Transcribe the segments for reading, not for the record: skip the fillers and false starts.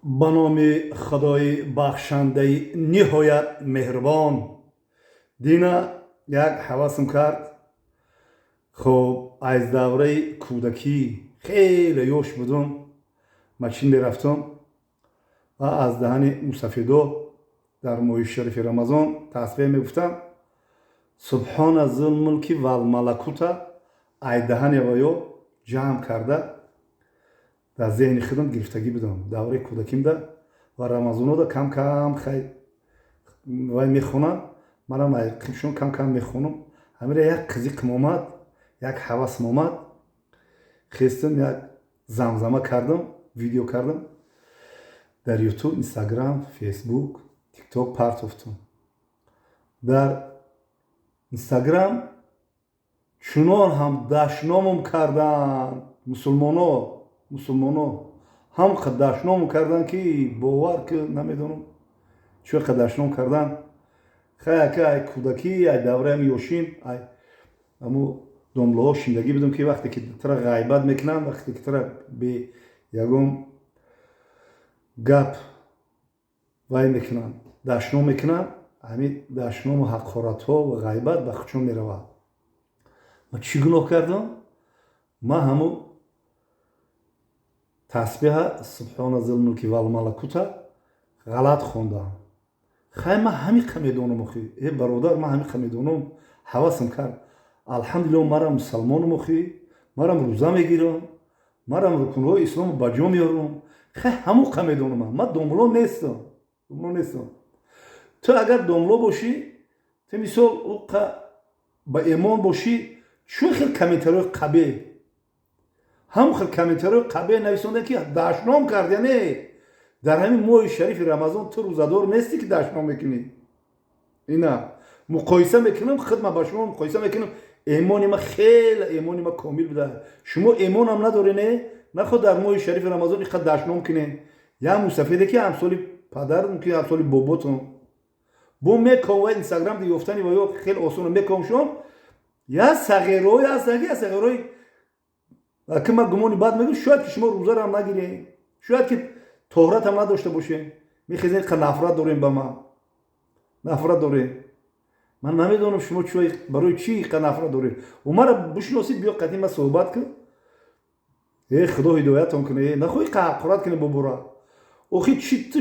Ба номи Худои бахшандаи ниҳоят меҳрубон. Дина як ҳавасм кард. Хоб, аз давраи кӯдакӣ, хеле ёш будум, мачин мерафтум ва аз даҳани мусафидо дар моҳи шарифи Рамазон тасбеҳ мегуфтам. Субҳона зулмулки валмалакута ай даҳани ваё ҷамъ карда дар зеҳни худам гирифтагӣ будам давраи кӯдакимда ва рамазонода кам кам хай вай мехонам, манам қибшон кам кам мехонам. Ҳамира як қизиқм омад, як ҳавасм омад, хестам, як замзама кардам, видео кардам, дар Ютуб, Инстаграм, Фейсбук, Тикток партофтам. Дар Инстаграм чунон ҳам дашномум карданд мусулмоно, мусулмоно ҳам дашном карданд, ки бовар ки намедонам чӣ қа дашном карданд. Хай, ака, ай кӯдакӣ, ай давраи ёшим, ай аму домлаҳо шиндагӣ будам, ки вақте ки тара ғайбат мекунанд, вақте ки тара бе ягон гап вай мекунанд, дашном мекунанд, ҳамин дашному ҳақоратҳо ва ғайбат ба худшон меравад. Ман чӣ гуноҳ кардам? Ман ҳаму тасбеҳа субҳона зилмулки валмалакута ғалат хондам. Хай, ман ҳамиқа медонам. Охи, э бародар, ман ҳамиқа медонам. Ҳавасм кард. Алҳамдулилло, марам мусалмонам, охи, марам рӯза мегирам, марам рукунҳои ислому ба ҷо меорам. Хай, ҳамуқа медонам. Ман домло нестам, домло нестам. Ту агар домло бошӣ, ту мисол уқа ба эмон бошӣ, чун хел комментариҳои қабеҳ, ҳамон хел комментариҳои қабеҳ нависонда, ки дашном кард? Яъне дар ҳамин моҳи шарифи Рамазон ту рӯзадор нестӣ, ки дашном мекунӣ? Ина муқоиса мекунам, худма ба шумо муқоиса мекунам. Эмони ма хеле, эмони ма комил буда. Шумо эмонам надорӣ, не? Наход дар моҳи шарифи Рамазон иқадр дашном кунем. Як мусафеде, ки ҳамсоли падар, мумкин ҳамсоли боботон бо меком ва Инстаграм ёфтани ва ё хеле осон мекомшон. Я сағирҳое ҳастанд, ки я сағирҳои ки ман гумони бад мегӯм, шояд ки шумо рӯзаро нагирем, шояд ки тоҳратам надошта бошем, мехезем, қа нафрат дорем, ба ман нафрат дорем. Ман намедонам, шумо барои чӣ қа нафрат дорем. Умара бишносид, биё қатъи ма суҳбат кун. Э, Худо ҳидоятон куне. Э, нахоҳӣ қа ҳақорат кунӣ бобора. Охи, чи ту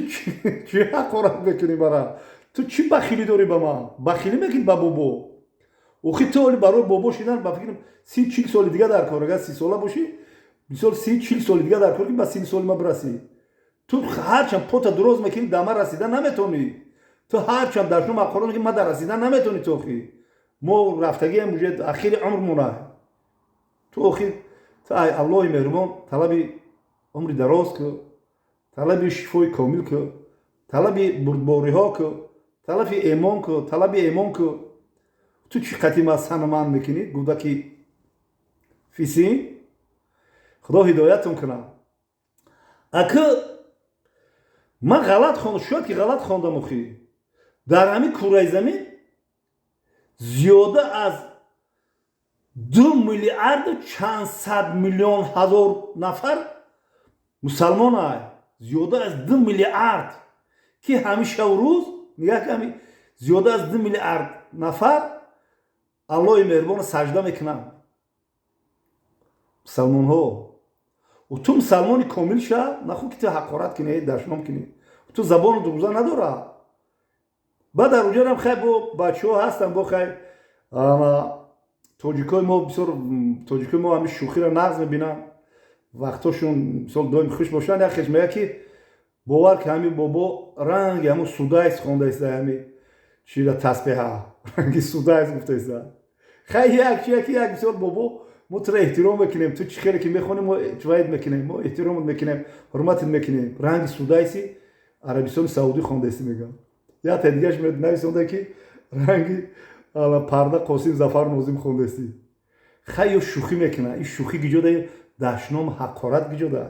чӣ ҳақорат мекунӣ бара? Ту чӣ бахилӣ дорӣ ба ман? Бахилӣ мекунӣ ба бобо? Охи, ту оли барои бобо шидан, ба фикрам, 30-40 соли дига дар кор. Агар 30 сола бошӣ, мисол, 30-40 соли дига дар кор, ки ба 30 соли ма бирасӣ. Ту ҳарчанд пота дуроз мекунӣ, да ман расида наметонӣ. Ту ҳарчанд дашном ҳақорат мекунӣ, ма дар расида наметонӣ. Ту охи, мо рафтагиам уже, ахири умрмона. Ту охи, ту ай Аллоҳи меҳрубон талаби умри дароз ку, талаби шифои комил ку, талаби бурдбориҳо ку, талаби эмон ку, талаби эмон ку. Ту чӣ қатъи ма санаман мекунӣ, гудаки фисин? Худо ҳидоятон кунад. Ака, ман ғалат хондам, шояд ки ғалат хондам. Охи, дар ҳамин кураи замин зиёда аз 2 миллиарду чанд сад миллион ҳазор нафар мусалмон ай. Зиёда аз 2 миллиард, ки ҳамин шаву рӯз нигаҳ, ки ҳами зиёда аз 2 миллиард нафар Аллоҳи меҳрубонро сажда мекунанд, мусалмонҳо. Ту мусалмони комил ша, нахӯ ки ту ҳақорат кунӣ, дашном кунӣ. Ту забону дурӯза надора. Баъд дар уҷарам хай бо бачаҳо ҳастанд, бо хай тоҷикои мо, бисёр тоҷикои мо ҳами шӯхиро нағз мебинанд, вақтошон мисол доим хуш бошанд. Як хеш мега, ки бовар ки ҳами бобо ранги ҳамун Судайс хондаиста, ҳами чира, тасбеҳа ранги Судайс гуфтаиста. Хай, як чи яки як бисёр бобо, мо туро эҳтиром мекунем. Ту чӣ хеле ки мехонӣ, мо чваид мекунем, мо эҳтиромат мекунем, ҳурматат мекунем. Ранги Судайси Арабистони Саудӣ хондаисти, мегӯям. Як дигаш нависонда, ки ранги парда Қосим Зафар Нозим хондаистӣ. Хай, ё шӯхӣ мекунад. Ин шӯхӣ гиҷода, дашном ҳақорат гиҷода?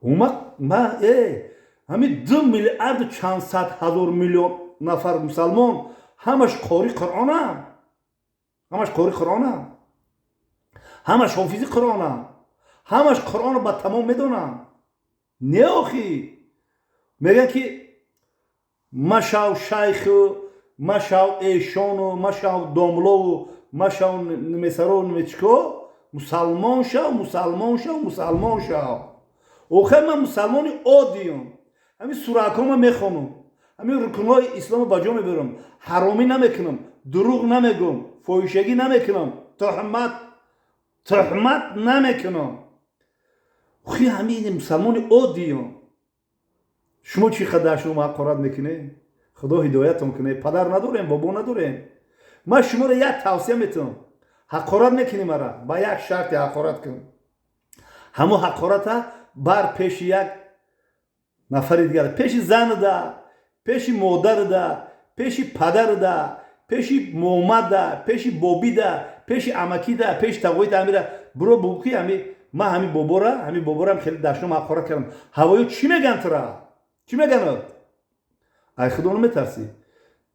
Ума ма э ҳамин 2 миллиарду чанд сад ҳазор миллион нафар мусалмон ҳамаш қори Қуръонам, ҳамаш қори Қуръонам, ҳамаш ҳофизи Қуръонам, ҳамаш Қуръонро ба тамом медонам. Не, охи, мегӯяд, ки машав шайху, машав эшону, машав домлову, машав немесарову, немечико. Мусалмон шав, мусалмон шав, мусалмон шав. Охе, ман мусалмони оддиюм. Ҳамин суракҳома мехонам, ҳамин рукнҳои исломо ба ҷо мебарам, ҳаромӣ намекунам, дурӯғ намегӯм, фоҳишагӣ намекунам, туҳмат намекунам. Охи, ҳамин мусалмони оддиюм. Шумо чӣ қадар шумо ҳақорат мекунед? Худо ҳидоятон кунед. Падар надорем, бобо надорем. Ман шуморо як тавсия метавам: ҳақорат мекунӣ мара, ба як шарте ҳақорат кун. Ҳамон ҳақората бар пеши як нафари дигар, пеши занада, пеши модарда, пеши падарда, пеши момада, пеши бобида, пеши амакида, пеши тағоита ҳамира биро бугӯ, ки ҳами ман ҳами боборам хеле дашном ҳақорат кардам. Ҳавоё чӣ меган тура? Чӣ меганад? Ай, худо наметарсӣ?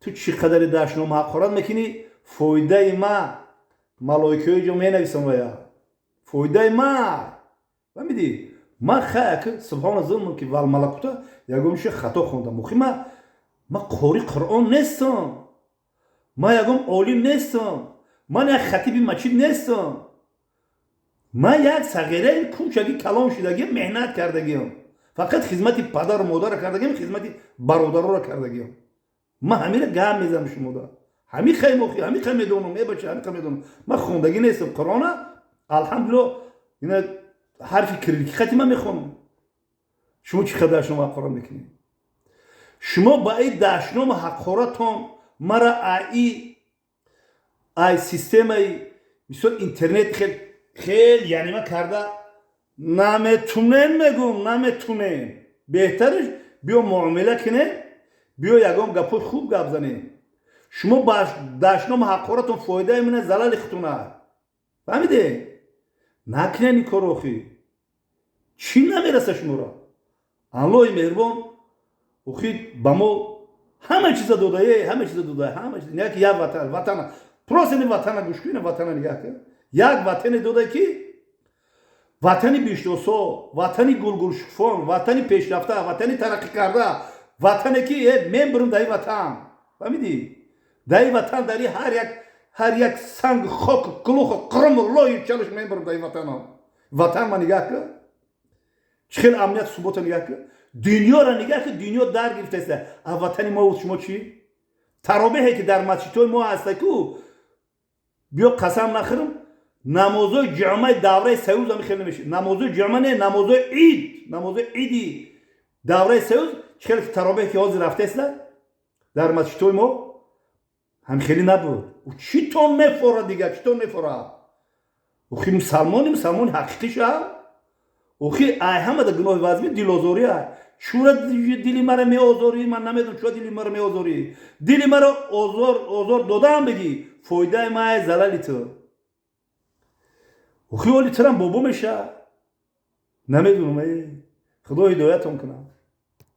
Ту чӣ қадари дашном ҳақорат мекунӣ, фоидаи ма, малоикаҳои ҷо менависам вая, фоидаи ма. Фаҳмидӣ? Ман хаяк, субҳона зулмулки вал малакута, ягон ши хато хондам. Охи, ма қори Қуръон нестам, ман ягон олим нестам, ман як хатиби масҷид нестам. Ман як сағираи кӯчаги калон шудагиам, меҳнат кардагиам, фақат хизмати падару модарро кардагиам, хизмати бародароро кардагиам. Ман ҳамира гап мезанам шумода. Ҳами хаймохи, ҳами хай медонам, э бача, ҳами хай медонам. Ман хондагӣ нестам Қуръона, алҳамдулилло, ина ҳарфи кирилики хати ман мехонам. Шумо чӣ қадар шумо ҳақорат мекунед? Шумо ба и дашному ҳақоратон мара ай системаи, мисол, интернет хел хел янима карда наметунен. Мегум, наметунен. Беҳтараш биё муомила кунем, биё ягон гапҳои хуб гап занем. Шумо ба дашному ҳақоратон фоидаи мина, залали хутуна. Фаҳмиде? Накунен ин корро. Охи, чӣ намераса шуморо? Аллоҳи меҳрубон, охи, ба мо ҳама чиза додае, ҳама чиза додае, ҳама чиз. Як як ватан, ватана просто, ини ватана гӯш кун, ина ватана нигаҳ кун. Як ватане додае, ки ватани биштосо, ватани гулгулшукуфон, ватани пешрафта, ватани тараққӣ карда, ватане ки мебурам дар ин ватан. Фаҳмидӣ? Дар ин ватан, дар ҳар як санг, хок, кулуху қуруму лою чалаш мебурам дар ин ватано. Ватан ма нигаҳ кун, чӣ хел амният, субота нигаҳ кун, дунёро нигаҳ кун. Дунё дар гирифтааста. А ватани мо, шумо чӣ? Таробеҳе ки дар масҷидҳои мо ҳаста ку, биё, қасам нахӯрам, намозои ҷумъаи давраи Союз ами хел намешид. Намозои ҷумъа не, намозои ид, намозои иди давраи Союз чӣ хел таробеҳ ки ҳозир рафтааста дар масҷидҳои мо, ҳам хеле набуд. Чӣ тон мефорад дига? Чӣ тон мефорад? Охи, мусалмони, мусалмони ҳақиқӣ шав. Охи, ай ҳамада гуноҳи вазми дилозорӣ. Ай чура дили мара меозорӣ? Ман намедонам, чура дили мара меозорӣ. Дили маро озор додаам бигӣ, фоидаи ма, ай залали ту. Охи, оли турам бобо меша. Намедонам, худо ҳидоятон кунам.